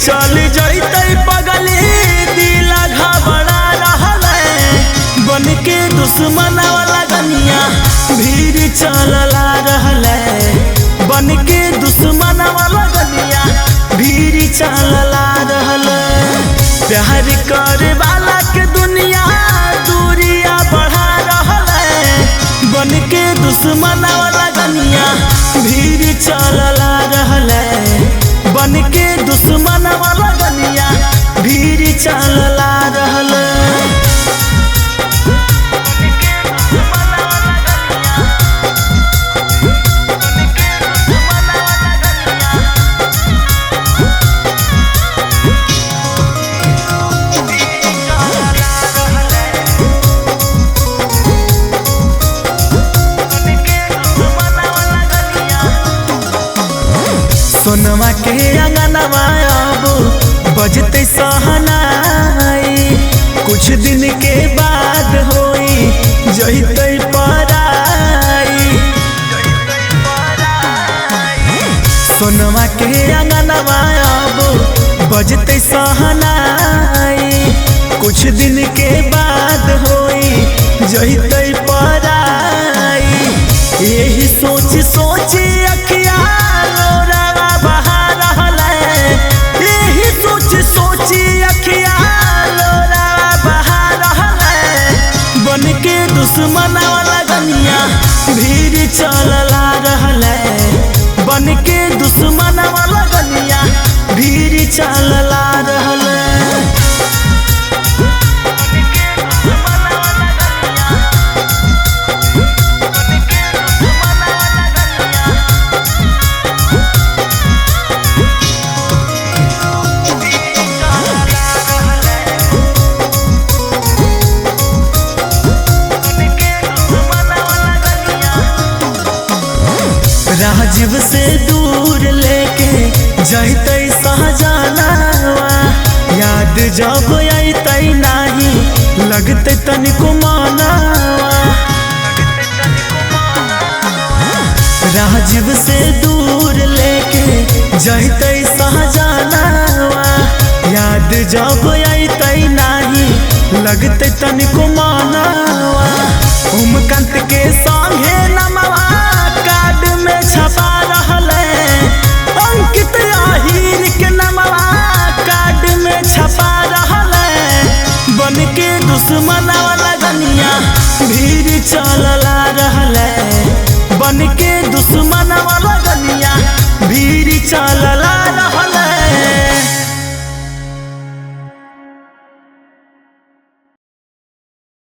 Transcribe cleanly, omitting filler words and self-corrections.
चल जैतै पगली दिल घबरा रहलै। बन के दुश्मन वाला गनिया भीड़ चलला रहलै। बन के दुश्मन वाला गनिया भीड़ चलला रहलै। प्यार करे वाला के दुनिया दूरिया बढ़ा रहलै। बन के दुश्मन वाला गनिया भीड़ चलला रहलै। बन के दुश्मन वाला गनिया भीड़ चलला रहलै। सोनमा के अंगनवा अब बजते सहनाई, कुछ दिन के बाद होई जइतै पराई। सोनमा के अंगनवा अब बजते सहनाई, कुछ दिन के बाद होई जइतै पराई। यही सोच सोच अखिया लोरावा बहा रहलै। यही सोच सोच अखिया लोरावा बहा रहलै। बन के दुश्मन वाला गनिया भीड़ चलला रहलै। बन के दुश्मन वाला गनिया भीड़ चलला रहलै। राजीव से दूर लेके जइतै सहजनवा, याद जब अइतै नाही लगतै तनिको मनवा। राजीव से दूर लेके जइतै सहजनवा, याद जब अइतै नाही लगतै तनिको मनवा। उमकांत के संगे नमवा कार्ड में छपा रहलै। अंकित आहिर के नमवा कार्ड में छपा रहलै। बन के दुश्मन वाला गनिया भीड़ चलला